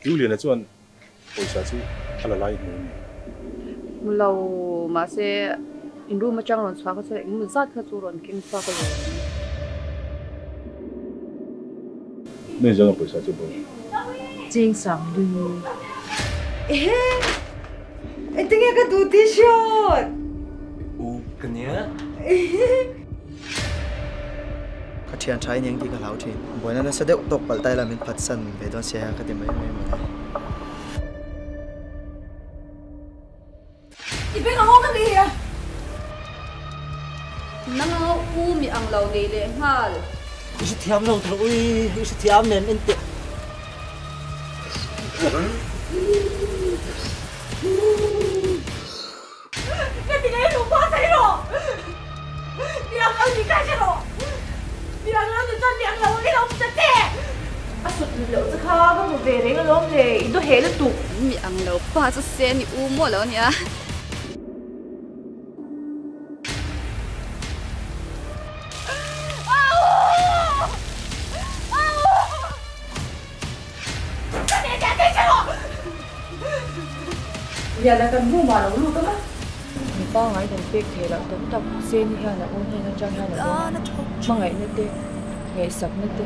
Kiuliana chuan pawisa chu a la lai hmu a ni. Hmu lo, mahse in room atang rawn chhuah kha chuan engemaw zat kha chu rawn keng chhuak a lo. Nui zawnga pawisa chu bo. Cheng sang lui. Ehe! Engtinge ka duh tih hriat? U ka nia. Ka thian tha in eng tih ka hlau thin. Buaina nasa deuh tawk palh ta ila min phatsan ve dawn sia ka ti mai mai mawle. I beng ang aw ka ti a. Nang anga u mi ang lo nei leh nghal. I hre thiam lo tho ui, i hre thiam em en teh. Ka ti ngei ru pa thei rawh. Mi ang lo ni ka hre rawh. Mi ang lo ni chuan mi ang lo i lo hmu ta che. A sut loh che kha ka hmu ve reng alawm le, i daw heh lutuk. Mi ang lo pa chu se ni u maw lo nia. Liana kan room ah lo lut ang a. Mi pangai kan pek thei loh tam tak Seni hian a u hnen atang hian a dawng a, hmangaihna te, ngaihsakna te.